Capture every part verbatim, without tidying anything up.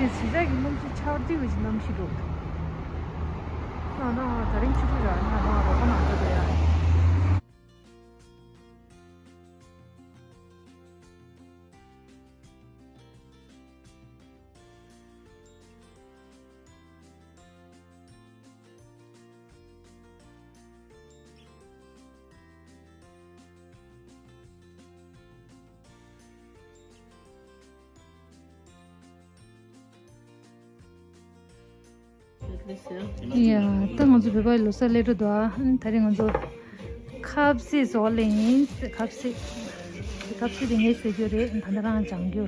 གཞིས་ཆགས་ཀྱི་གནམ་གཤིས་ཆར་ཏི་བའི་གནམ་གཤིས་འདུག་ན་ན་ད་རིང་ཆུ་ཚོད་ར་ན་ན་རོ་ཁ་ནང་འགྲོ་འདོད་ཡ། ཡ། ད་ང་ཚོ་བོད་པའི་ལོ་གསར་སླེབས་འགྲོ་འདུག་ཨ་ནི་ད་རེས་ང་ཚོ་ཁ་ཟས་བཟོ་ལེ་ཡིན། ཁ་ཟས། ཁ་ཟས་དེ་ངས་བཟོ་རྒྱུ་རེད། ད་ལྟ་རང་སྦྱང་རྒྱུ།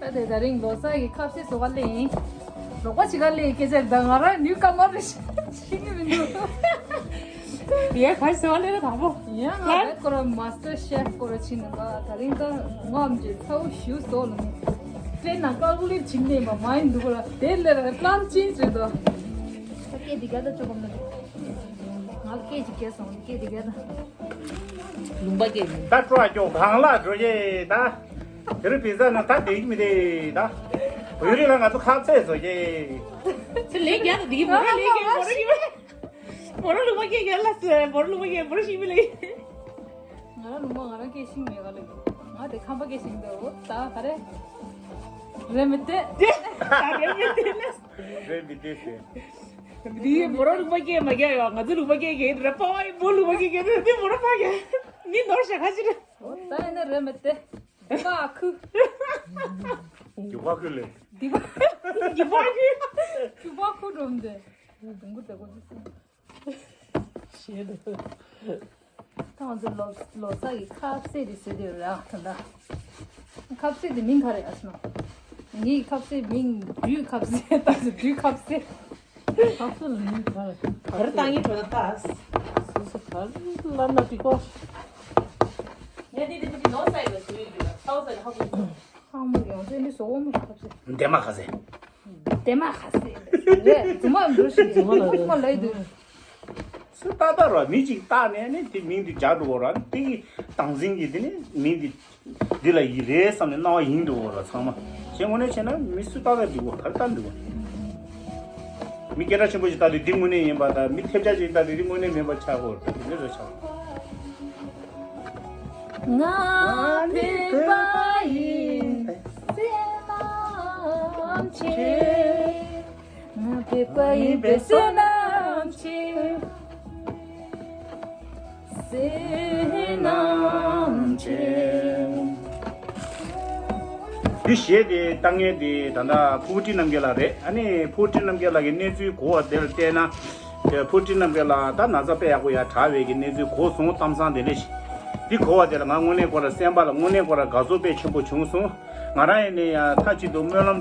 ད་དེ་ད་རིང་ལོ་གསར་གྱི་ཁ་ཟས་བཟོ་ག་སླེབས་ཡིན། རོགས་པ་བྱེད་ག་སླེབས་ཡིན་སྐད་ཆ་ད་ང་རང་ནུས་ཀ་མ་རེད་ཤེས་ཀྱི་མི་འདུག་ཡ་ཁ་ཟས་བཟོ་ག་སླེབས་ར་དང་པོ། ཡ་ང་རེད་ཁོ་ར་མ་སི་ཊར་ཤེ་ཕི་ཁོ་ར་ཕྱིན་ནས་ང་ད་རིང་ད་ངོམ་གྱི་ཚ་བོ་ཞུ་བཟོ་ལ་ནི་ཏྲེན་ན་ཀལ་ཀུ་ལེ་ཊི་བྱིན་ནས་མ་མ་ཡིན་འདུག་གོ་ར་དེ་ལས་ར་པི་ལན་ཅི་བྱེད་དོ། ད་སྐད་འདི་ག་ད་ཅོ་གམ་ན་ང་སྐད་ཅིག་སྐད་སོང་སྐད་འདི་ག་ད། ལུང་པ་སྐད་ནི། ད་སྤྲོ་བ་སྐྱོ་གང་ལ་འགྲོ་ཡེ་ད། དེ་རུ་བི་ཟ་ནི་ད་བསྡད་ཀྱི་མི་རེད་ད། བོད་རིགས་ལ་ང་ཚོ་ཁ་ཚད་བཟོ་ཡེ། ཚེ་ལས་རྒྱ་དང་འདི་གི་མོ་ར་ལས་རྒྱ་མོ་ར་ཡིན། མོ་ར་ལུང་པ་སྐད་རྒྱ་ལ་ཟེར་མོ་ར་ལུང་པ་སྐད་མོ་ར་ཤིང་མི་ལ་ཡིན། ང་ར་ལུང་པ་ང་ར་སྐད་ཤིང་མེད་ག་ལ་ཡིན། ང་དེ་ཁམས་པ་སྐད་ཤིང་འདུག་ད་ག་རེ། རེད་མི་དེ། རེད་མི་དེ་ལ། རེད་མི་དེ་ཟེར། འདི་མོ་ར་ལུང་པ་སྐད་མ་རྒྱག་ཡོད། ང་ཚོ་ལུང་པ་སྐད་རྒྱག་རེད་པ། མོ་ལུང་པ་སྐད་རྒྱག་རེད། འདི་མོ་ར་པ་རྒྱག་མི་ནོར་ཤ་ཁ་ཅི་རེད། ད་ཡིན་ན་རེད་མི་དེ། ད་ཁུ། རྒྱུག་པ་ཁུ་ལེ། རྒྱུག་པ། རྒྱུག་པ་ཁུ། རྒྱུག་པ་ཁུ་འགྲོ་མི་དེ། དུང་གུ་དེ་གོ་ཅི་སེ། ཤེས་འདུག་ད་ང་ཚོ་ལོ་ལོ་གསར་གྱི་ཁ་ཟས་དེ་ཟེར་དེ་རེད་ཨ་ད་ལྟ། ཁ་ཟས་དེ་མིང་ག་རེ་ཨ་སི་མ། ངའི་ཁ་ཟས་མིང་སྦྲུལ་ཁ་ཟས་ད་ཟེར་སྦྲུལ་ཁ་ཟས། ཁ་ཟས་ལ་མིང་ག་རེ། ག་རེ་བཏང་ཡིན་བྲོ་ད་ད། སོ་སོ་ག་རེ་ལབ་ན་འགྲིག་གོ། ངས་དེ་དེ་དེ་ལོ་གསར་ཡོད་ལ་ཟེར་ཡོད་ལ་ཚ་བོ་ཟེར་ལ་ཧ་གོ། ཨ་མ་ཡང་ཚེ་འདི་བཟོ་བོ་མ་ཁ་ཟས། འདན་མ་ཁ་ཟས། འདན་མ་ཁ་ཟས། རེད་རྫུན་མ་འགྲོ་ཞིག་རྫུན་མ་ལ་རྫུན་མ་ལ་ཡི་དུ། སུ་ཏག་ཏག་ར་མི་གཅིག་བཏགས་ནས་ནི་དེ་མིང་དེ་རྒྱག་འགྲོ་བ་ར་དེ་གི་སྟངས་འཛིན་གྱི་དེ་ནི་མིང་དེ་འདི་ལ་ཡི་རེད་བསམ་ནས་སྣང་བ་ཡིན་འགྲོ་བ་ར་ཚང་མ་གཞན་དངོས་གནས་བྱས་ན་མི་སུ་ཏག་ཏག་འདུག་བ་ག་རེ་ལྟར་འདུག་བ། མི་སྐད་གྲགས་ཆེན་པོ་ཞིག་བཏགས་དེ་འདི་དངོས་གནས་ཡིན་པ་དང་མི་ཐེབས་ཆག་ཅིག་བཏགས་དེ་འདི་དངོས་གནས་མིན་པ་ཆགས་དགོས་ར་དེ་འདྲ་ར་ཆགས། ང་ཕེབས་པ་ཡིན་སེམས་ནང་བྱེད། ང་ཕེབས་པ་ཡིན་པའི་བསོད་ནམས་ཆེ། བསོད་ནམས་ཆེ། འདི་གཞས་དེ་བཏང་མཁན་དེ་ད་ལྟ་ཕུ་བོ་བཀྲིས་རྣམ་རྒྱལ་ལགས་རེད། ཨ་ནི་ཕུ་བོ་བཀྲིས་རྣམ་རྒྱལ་ལགས་ཀྱི་གནས་ཚུལ་གོ་བ་དེར་བལྟས་ན། དེ་ཕུ་བོ་བཀྲིས་རྣམ་རྒྱལ་ལགས་ད་ན་ཚ་དཔེ་ཡག་པོ་ཡར་དྲག་པའི་གི་གནས་ཚུལ་གོ་སོང་། གཏམ་བཟང་དེ་འདྲ་ཞིག་འདི་གོ་བ་དེ་ལ་ང་དངོས་གནས་ཁོ་ར་སེམས་པ་ལ་དངོས་གནས་ཁོ་ར་དགའ་ཚོར་དཔེ་ཆེན་པོ་བྱུང་སོང་། ང་རང་ཡིན་ནའི་ཡང་མཐའ་གཅིག་ཏུ་སྨོན་ལམ།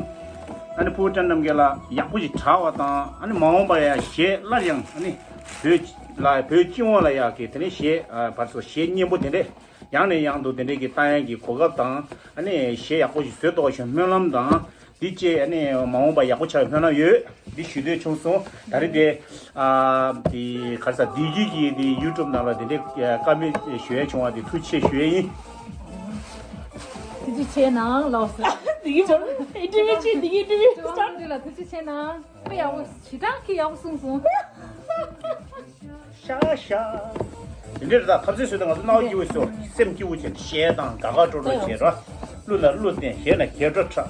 ཨ་ནི་ཕུ་བོ་བཀྲ་རྣམ་རྒྱལ་ལགས་ཡག་པོ་ཞིག་དྲག་པ་དང་ཨ་ནི་མ་འོངས་པར་ཡང་གཞས་སླར་ཡང་ཨ་ནི་བོད་ལ་བོད་སྤྱི་ཡོངས་ལ་ཡག་གི་དེ་ནས་གཞས་ཨ་བར་སོ་གཞས་སྙན་པོ་དེ་འདྲས་ཡང་ནས་ཡང་དུ་དེ་འདྲས་ཀྱི་བཏང་ཡག་གི་གོ་སྐབས་དང་ཨ་ནི་གཞས་ཡག་པོ་ཞིག་བཟོས་ཐུབ་པ་ཞིག་སྨོན་ལམ་དང་འདི་བཅས་ཨ་ནི་མ་འོངས་པར་ཡག་པོ་ཆགས་པའི་སྨོན་ལམ་ཡོད། འདི་ཞུ་འདོད་བྱུང་སོང་། ད་རེས་དེ་ཨ་དེ་ག་རེ་ཟ་བདེ་སྐྱིད་ཀྱི་དེ་ཡུ་ཊུབ་ནང་ལ་དེ་འདྲས་བཀའ་མོལ་ཞུ་ཡས་བྱུང་བ་དེ་ཐུགས་རྗེ་ཆེ་ཞུ་ཡས་ཡིན། ཐུགས་རྗེ་ཆེ་གནང་ལགས་སོ། འདི་གི་ཨིན་ཊར་བིའུ་བྱེད། འདི་གི་ཨིན་ཊར་བིའུ་སི་ཊར་འདི་ལ་ཐུགས་རྗེ་ཆེ་གནང་། དཔེ་ཡག་པོ་ཞེ་དྲག་གི་ཡག་པོ་གསུངས་སོང་། ཤ་ཤ། དེ་འདྲ་རེད་ད། ཁ་ཟས་བཟོས་ཏེ་ང་ཚོ་སྣང་བ་སྐྱིད་པོ་བཟོས། སེམས་སྐྱིད་པོ་བྱས་ནས་གཞས་དང་དགའ་དགའ་སྤྲོ་སྤྲོ་བྱས་ར། གླུ་ལ་གླུ་བསྟན། གཞས་ལ་གཞས་སྒྲ་འཁྲབ་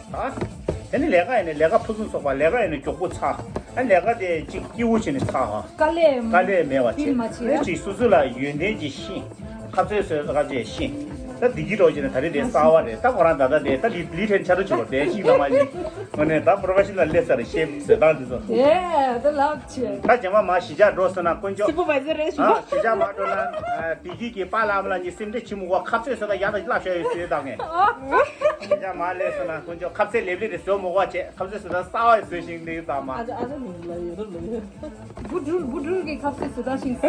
ད། དེ་ནས་ལས་ཀ་ཡིན་ན་ལས་ཀ་ཕུན་སུམ་ཚོགས་པ། ལས་ཀ་ཡིན་ན་མགྱོགས་པོ་ཚར། ཨ་ལས་ཀ་དེ་གཅིག་སྐྱིད་པོ་བྱས་ནས་ཚར་ཧ། དཀའ་ལས་དཀའ་ལས་མེད་པ་བྱས། མ་བྱས། ཨ་ཅིག་སོ་སོ་ལ་ཡོན་ཏན་ཅིག་ཤེས། ཁ་ཟས་བཟོས་ཁ་ཟས་ཤེས། ད་འདི་གི་རོགས་བྱས་ནས་ད་རེས་དེ་གསར་བ་རེད། ད་ཁོ་རང་ད་ལྟ་དེ་ད་ལི་ལི་ཁྲེན་ཆ་རུ་བྱེད་པ་དེ་ཤིག་ལ་མ་ཤིག་ངོ་ནས་ད་པྲོ་ཕེ་ཤི་ནལ་སླེབས་ཚར་རེད། གཞས་བཟོས་སྟངས་དེ་ཚོ། དེ་ད་ལབ་བྱས། ད་རྗེས་མ་མ་གཞིས་ཆགས་འགྲོ་སོང་ན་དཀོན་མཆོག་སུ་པར་བའི་ཛར་རེད་ཞུ། ཨ་གཞིས་ཆགས་མ་འགྲོ་ན་བདེ་སྐྱིད་ཀྱི་པཱ་ལགས་ཨ་མ་ལགས་གཉིས་སེམས་ཁྲལ་བྱེད་མི་དགོས། ཁ་ཟས་བཟོས་ད་ཡག་ད་ལབ་ཤོག་ཡོད་ཟེར་ད་ངས། གཞིས་ཆགས་མ་སླེབས་སོང་ན་དཀོན་མཆོག་ཁ་ཟས་ལེབ་ལེབ་དེ་བཟོ་མི་དགོས་བྱས། ཁ་ཟས་བཟོས་ད་གསར་བ་བཟོས་ཤིང་འདི་ད་མ། ཨ་ཅག་ཨ་ཅག་ལུག་ལ་ཡོད་རོ་ལུག་ཡོད། བུ་སྦྲུལ་བུ་སྦྲུལ་གྱི་ཁ་ཟས་བཟོས་ད་ཤིང་།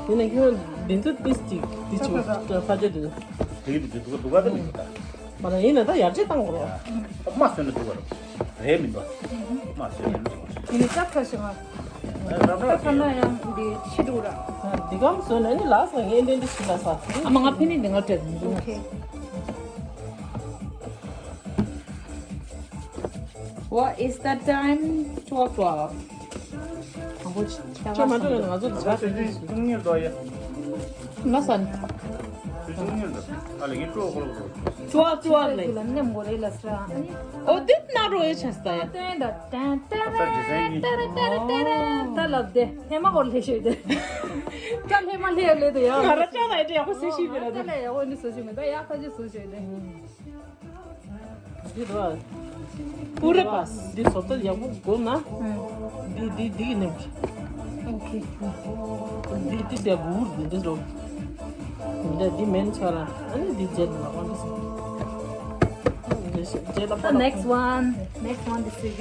ཡིན་ན་ཁྱོད་འདི་ཚོ་ཏིས་ཅིག་འདི་ཆུ་ཕ་ཆ་འདི། དེ་གི་འདི་འདུག་འདུག་ག་དེ་མི་འདུག་ད། མ་ན་ཡིན་ན་ད་ཡར་རྗེས་བཏང་དགོས་རོགས། མ་བཟོས་ན་འདུག་ག་རོགས། རེད་མི་འདུག་མ་བཟོས་ན་འདུག་ག་རོགས། ཡིན་ན་ཅག་ཁ་ཤི་མ། ད་ཁ་ན་ཡང་འདི་ཕྱི་དྲུག་ར། འདི་གམ་བཟོས་ནས་ནི་ལགས་སོ། ངས་འདི་འདི་ཕྱི་ལ་ས། ཨ་མ་ང་ཕི་ནི་འདི་ང་སྤྲད་འདུག་ཨོ་ཁེ། What is the time? Twelve o'clock. ཁྱོད་མ་འགྲོ་ན་ང་ཚོ་ད་ཆ་ཚོད་ཅིག་ཅུང་ཉེར་དོ་ཡ། ང་ས་ནི། ཚོད་ཅུང་ཉེར་དོ། ཨ་ལེ་ངས་སྤྲོ་འཁོར་ལོ་འགྲོ། ཅུ་ཨབ་ཅུ་ཨབ་ལེ། ལ་ནེམ་གོ་རེ་ལ་སྲ། ཨོ་དེ་ན་རོ་ཡ་ཆ་ས་ཡ། ཏན་ད་ཏན་ཏན་ཏན་ཏན་ཏན་ཏན་ད་ལབ་དེ་ཧེ་མ་གོ་ལེ་ཤོད་དེ། ད་ཧེ་མ་ལེ་ལེ་དེ་ཡ། ང་ར་ཅག་ལ་ཡ་ཡག་པོ་སེ་ཤི་མི་ར་དེ། ད་ལེ་ཡ་འོ་ནི་སོ་ཤི་མི་ད་ཡ་ཁ་ཅི་སོ་ཤི་དེ། འདི་རོ། པུ་རེ་པཱས། འདི་བཟོ་ལྟ་ཡག་པོ་དགོས་ན། ཨང་། འདི་འདི་འདི་ནས། ཨོ་ཁེ། འདི་འདི་འདི་གུར་འདི་འདི་རོ། འདི་འདི་མེན་ཆ་ར། ཨ་ནི་འདི་རྗེས་ལ་ལག་པ་འདི་སོ། འདི་རྗེས་ལ་The next one. Next one, this is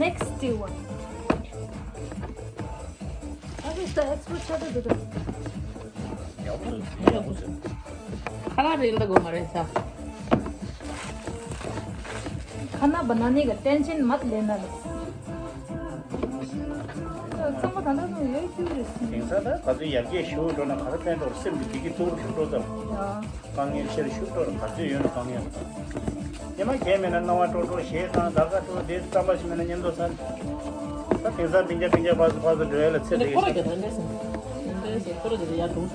next one. ཨ་ནི་ད་ཨེག་སི་པོ་ཆ་ད་འདི་འདི། ཁ་ལག་རེད་ལ་དགོས་མ་རེད་ས། ཁ་ན་བ་ན་ནི་ག་ཏན་ཆེན་མ་ལེན་ན་ལེ། ཚང་མ་ད་ལྟ་ཚང་ཡོད་ཁྱུ་རེད། དེང་སང་ད་ག་ཚོད་ཡར་རྒྱས་ཞུ་འགྲོ་ན་ག་རེ་ཕན་ཐོགས་སེམས་ཀྱི་བདེ་སྐྱིད་ཐུགས་རུ་ཞུ་འགྲོ་ཙམ། ཡ། དཀའ་ངལ་ཆེ་རུ་ཞུ་འགྲོ་ན་ག་ཚོད་ཡོད་ན་དཀའ་ངལ། ཉི་མ་གས་མེད་ན་སྣང་བ་སྤྲོ་སྤྲོ་ཞེས་དང་ཟླ་དཀར་སྤྲོ་དེ་རྩམ་པ་ཞིག་མེད་ན་ཉན་དོ་ས། ད་དེང་སང་སྤུན་ཀྱག་སྤུན་ཀྱག་ཕར་ཚུར་ཕར་ཚུར་འགྲོ་ཡ་ལ་ཚེ་འདི་འདྲ་ཁོ་ར་གི་ད་འདྲ་ཟིན། འདྲ་ཟིན་ཁོ་ར་གི་ད་ཡ་འགྲོ།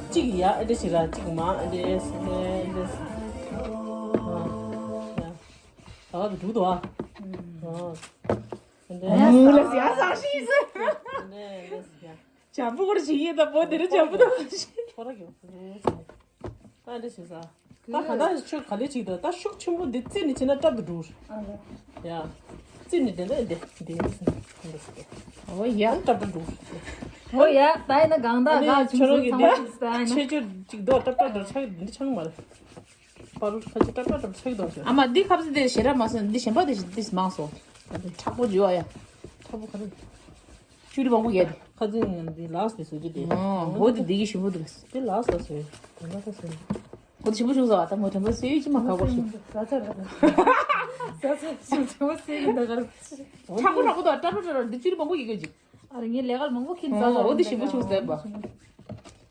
གཅིག་ཡ་ཨེ་འདྲ་ཞིག་ར་གཅིག་མ་ཨེ་འདྲ་ཨེ་འདྲ་ཟིན་ཨེ་འདྲ་ཟིན། ཨ་ཡ། ད་ག་གི་འགྲོ་དོ་ཨ། ཨ་འདྲ་ཨེ་འདྲ་ཟིན་ཡ་ས་ཤི་ཟིན། འདྲ་ཨེ་འདྲ་ཟིན་ཡ། བྱམས་པོ་སྐོར་ཞིག་ཡིན་ད་བོད་འདི་རུ་བྱམས་པོ་དང་ཞིག་ཁོ་ར་གི་ད་འདི་ཞིག་ས། ད་ག་ད་ཆོས་ག་ལས་ཅིག་ད་ད་ཤུགས་ཆེན་པོ་འདི་རྩེ་ནས་བྱས་ན་སྲབ་ཏུ་འགྲོ། ཨ་ལ། ཡ། རྩེ་ནས་འདི་འདི་འདི་འདི་འདི་འདི་འདི་འོ་ཡ། སྲབ་ཏུ་འགྲོ། འོ་ཡ་ད་ཡིན་ན་གང་ད་ཨ་ནི་ག་ཆུང་ཆུང་ཚང་མ་ཞིག་ད་ཡིན་ན། ཆེ་ཆེ་ཅིག་རྡོ་སྲབ་སྲབ་འགྲོ་ཆག་འདི་ཆག་མ་རེད། པ་རུ་ཁ་ཅིག་སྲབ་སྲབ་འགྲོ་ཆག་འདུག་ཨ་མ་འདི་ཁ་ཟས་འདི་ཞེ་དྲག་མ་སོང་འདི་གཞན་པ་འདི་འདི་མང་སོང་། མཁྲེགས་པོ་བྱོས་ཨ་ཡ། མཁྲེགས་པོ་ག་རེ། ཅུ་རི་མང་པོ་ཡོད་དེ། ཁ་ཚིག་ནས་འདི་ལགས་སེ་བཟོ་རྒྱུ་དེ། ཨོ་འོ་དེ་འདི་གི་ཞིམ་པོ་འདུག་དེ་ལགས་སེ་བཟོས། དེ་འདྲ་ཁ་ཟས། འོ་དེ་ཞིམ་པོ་བྱུང་སོང་ཨ། ད་མོ་དྲན་པ་སེ་ཡོད་ཅི་མ་ཁ་སྐོར་ཞིག་ཟ་ཚར་ར། ཟ་ཚར་ཞིམ་ཆེན་པོ་སེ་གི་འདི་གར། མཁྲེགས་པོ་མཁྲེགས་པོ་དང་སྲབ་སྲབ་འདི་ཅུ་རི་མང་པོ་ཡོད་གི་ཅིག་ཨ་རེ་ངའི་ལས་ཀ་མང་པོ་ཁྱིམ་ཟ་ཨོ་ཟ་འོ་དེ་ཞིམ་པོ་བྱུང་ཟེར་བ།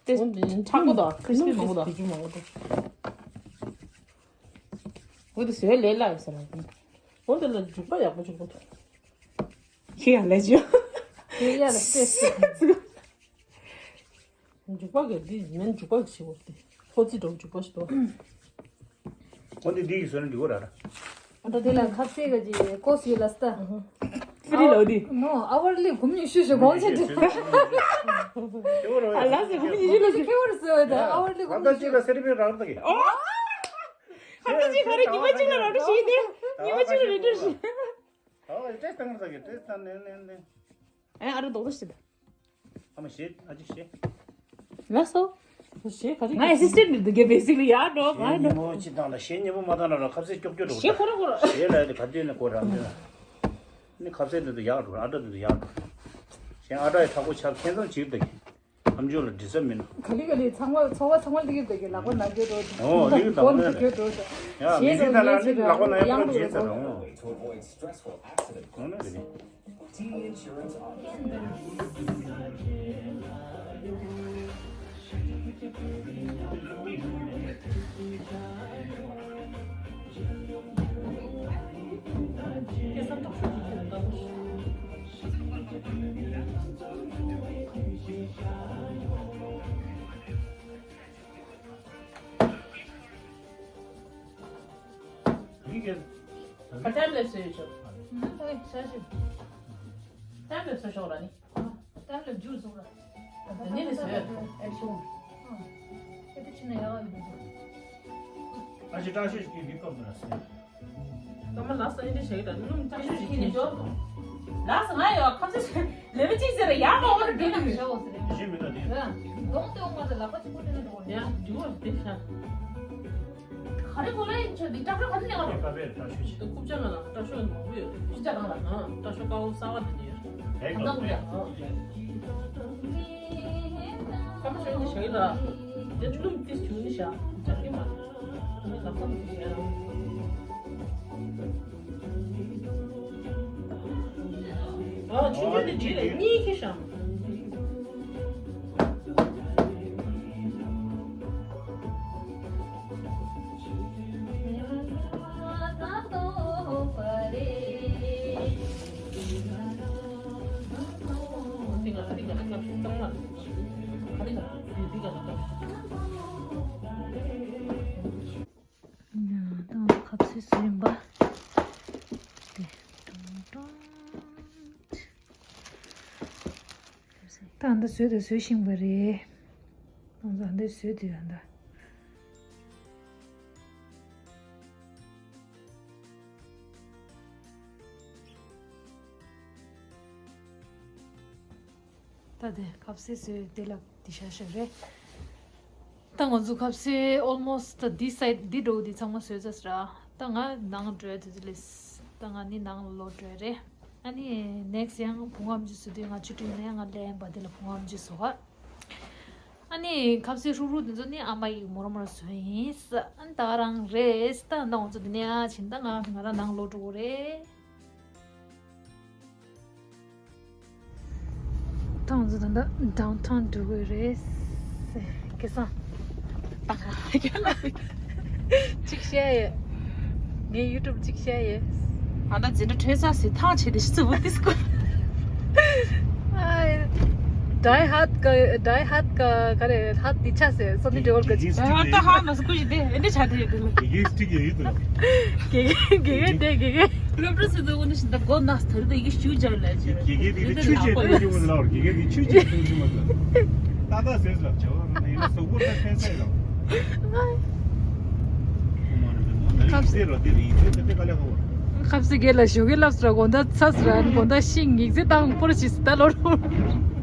དེ་མཁྲེགས་པོ་དང་ཁྲིས་པི་མང་པོ་དང་། འོ་དེ་བཟོས་ལས་སླ་ཡོད་ཟེར་ར། འོ་དེ་ལ་འཇུག་པ་ཡག་པོ་བྱུང་པོ་འདུག་ཁྱེད་ཡང་ལས་བྱོས། ཁྱེད་ཡང་ལས་བྱོས། འཇུག་པ་གི་འདི་མིན་འཇུག་པ་གི་ཞིག་འོ་དེ། ཧོ་ཙི་འགྲོ་འཇུག་པ་ཞིག་འདུག་འོ་དེ་འདི་གི་བཟོས་ན་འགྲིག་གོ་ར་ར། ཨ་ད་དེ་ལ་ཁ་ཟས་ག་ཅི་ཀོ་སི་ཡོད་ལ་སྟ། ཧྥི་རི་ལ་འོ་དེ། ནོ་ཨ་ཝར་ལི་གུམ་ཉི་ཤུ་ཞིག་གོང་ཆེ་དེ། ཨ་ལ་སེ་གུམ་ཉི་ཤུ་ལ་སེ། ཁེ་བར་སེ་འོ་ད་ཨ་ཝར་ལི་གུམ་ཉི་ཤུ། ཁ་ཟས་ལ་སེ་རི་པི་རག་ད་གི། ཨོ། ཁ་ཟས་ཅིག་ག་རེ་ཉི་མ་གཅིག་ལ་ར་འགྲོ་ཞིག་དེ། ཉི་མ་གཅིག་ལ་རེ་འགྲོ་ཞིག་ཨོ་ཡ་ཏྲེ་སྟངས་ཟ་གི་ཏྲེ་སྟངས་ནན་ནན་ནན། ཨེ་ཨ་རུ་རྡོག་རྡོག་ཞིག་དང་། ཨ་མ་ཞེ་ཨ་ཅིག་ཞེ། ལགས་སོ། ཞེ་ག་རེ། ང་ཨེ་སི་སི་ཊེན་ཊི་འདུག་གེ་བེ་སི་ལི་ཡ་འགྲོ་ཞེ་ང་ཉིན་འགྲོ། མོ་ཅི་དང་ལ་ཞེ་ཉིན་མོ་མ་དང་ལ་ར་ཁ་ཟས་ཀྱོག་ཀྱོག་འགྲོ། ཞེ་ཁོ་ར་ཁོ་ར། ཞེ་ལ་ཡ་དེ་ག་དུས་ནས་ཁོ་རང་དེ་ནས་ཁ་ཟས་འདི་ཚོ་ཡག་འགྲོ་ཨ་ཏྲ་འདི་ཚོ་ཡག་འགྲོ། ཞེ་ཨ་ཏྲ་ཡི་ཐག་པོ་ཆག་ཁྱེད་ཚོ་བྱིར་བསྡད་གི། ཨམ་ཅོག་ལ་འདྲི་ས་མིན། ག་ལི་ག་ལི་ཚང་མ་ཚོ་བ་ཚང་མ་ལི་གི་བདག་གི་ལག་པ་ན་རྒྱུ་རོ། ཨོ་ལི་གི་བདག་གོ་ན་ན་རྒྱུ་རོ། ཡ་མི་ཚེ་ད་ན་ནི་ལག་པ་ན་ཡ་པོ་རྗེས་ཚར་རོ། ཨོ་ན་རེ། ཁ་ཏན་ལེབ་སོ་ཡོད་ཆོག་ཁ་ཏན་ལེབ་སོ་ཤོག་ར་ནི། ཏན་ལེབ་ཇུར་སོང་ར། ད་ནི་ལེབ་སོ་ཡོད། ཨེ་ཤོང་། ཨེ་ཏི་ཆི་ན་ཡ་བ་ཡོད། ཨ་ཅེ་ཏྲ་ཤོད་ཀྱི་ལི་ཀོབ་ཏུ་ར་སེ། ད་མ་ལ་ས་ཨིན་དེ་ཞེ་གི་ད་ནུམ་ཏྲ་ཤོད་ཀྱི་ནི་ཇོ། ལ་ས་ང་ཡོད་ཁམས་ས་ལེ་བ་ཅིག་ཟེར་ཡ་མ་འོ་ར་དེ་ནི་ཞེ་འོ་ཟེར། ཞེ་མི་ད་དེ། ཡ་གདོང་དེ་འོ་མ་ཟེར་ལག་པ་ཅིག་པོ་དེ་ན་འགྲོ། ཡ་འགྲོ་དེ་ཤ། ག་རེ་གོ་ལ་ཡིན་ཆོད་འདི་ཏྲ་ཤོད་ག་ནས་ལ། ཀ་པེ་ཏྲ་ཤོད་ཅི། ད་ཀུབ་ཅ་ང་ལ་ཏྲ་ཤོད་མང་པོ་ཡོད། ཀུབ་ཅ་ང་ལ། ཨ་ཏྲ་ཤོད་ཀ་བོ་ས་བ་དེ་ནས་ཡོད། ཧེ་ཀ་པེ། ཀ་མ་ཤོད་ནི་ཞེ་གི་ལ། དེ་ཆུ་ལུམ་ཏིས་ཆུ་ནི་ཤ། ཅ་གི་མ། ལག་ས་མི་ཤེས་ཡ། ཨ་ཆུ་ཆུ་དེ་བྲིས་ལ་གཉིས་ཁེ་ཤང་། ཡ་ད་ཁ་ཟས་བཟོས་ཡིན་པ། དེ་ཏོང་ཏོང་། ད་ཨ་འདི་བཟོས་དང་བཟོ་བཞིན་པ་རེད། ང་ཚོ་ཨ་འདི་བཟོས་དུས་ཨ་འདི། ད་དེ་ཁ་ཟས་བཟོས་དེ་ལ་དེ་བཞག་བཞག་རེད། ད་ང་ཚོ་ཁ་ཟས་almost ད་འདི་side འདི་འགྲོ་འདི་ཚང་མ་བཟོས་ཚར་ར། ད་ང་ནང་འགྲོ་དུས་ལས། ད་ང་ནི་ནང་ལོག་འགྲོ་རེད། ཨ་ནི་next ཡང་བུ་ངམ་ཅི་བཟོ་དུས་ང་ཆུ་ཁྲིད་ནས་ང་ལེན་པ་དེ་ལ་བུ་ངམ་ཅི་བཟོ་ག་ཨ་ནི་ཁ་ཟས་ཧྲུག་ཧྲུག་དེ་ཚོ་ནི་ཨ་མ་ཡིས་མོ་རང་མོ་རང་བཟོས་ཡིན། ཨ་ནི་ད་རང་རེད། ད་ང་ཚོ་འདི་ནས་ཨ་ཕྱིན་ད་ང་ང་རང་ནང་ལོག་འགྲོ་གི་རེད། ད་ང་ཚོ་ད་ལྟ་downtown འགྲོ་གི་རེད། སྐལ་བཟང་། གཅིག་བཤད་ཡོད། ངའི་YouTube གཅིག་བཤད་ཡོད། ཨ་ན་འཛིན་གྲྭ་ཐོན་ས་སི་ཐང་ཆེ་དེ་ཤི་ཚུ་བུ་ཏིས་ཀོ། Die Hard ག die hard ག་ག་རེ་ཧ་ཏི་ཆ་སེ་སོ་ནི་འདྲེ་བོར་ག་ཅིག་ད་ཧ་ད་ཧ་མ་སུ་ཀུ་ཞི་དེ་ཨེ་འདྲེ་ཆ་དེ་ཡོད་དེ་ལ། དགེ་རྒན་སྤྲིག་ཡོད་ཡོད་དེ་ལ། དགེ་རྒན་དགེ་རྒན་དེ་དགེ་རྒན། སློབ་གྲྭ་སུ་དུ་འོ་ན་ཤི་ད་སྒོ་ནག་ཐར་དུ་ཡི་ཤུ་ཇར་ལ་ཇི་ར། དགེ་རྒན་དེ་ཆུ་ཆེ་ཐོན་ཆུ་མ་ལ་དགེ་རྒན་དེ་ཆུ་ཆེ་ཐོན་ཆུ་མ་ལ། ཏག་ཏག་ཟེར་ལ་བྱ་བ་ར་ཡིན་ན་སོག་པོ་ད་ཕན་ས་ཡིན་ལ། ཁབ་སེ་ར་དེ་རིང་ཚེ་དེ་དེ་ག་ལ་ག་བ། ཁབ་སེ་གེ་ལ་ཞོ་གེ་ལབ་སུ་ར་གོ་ད་ཚ་སུ་ར་གོ་ད་ཤིང་ངིག་ཚེ་དང་པོར་ཞིག་སུ་ད་ལོ་རོ།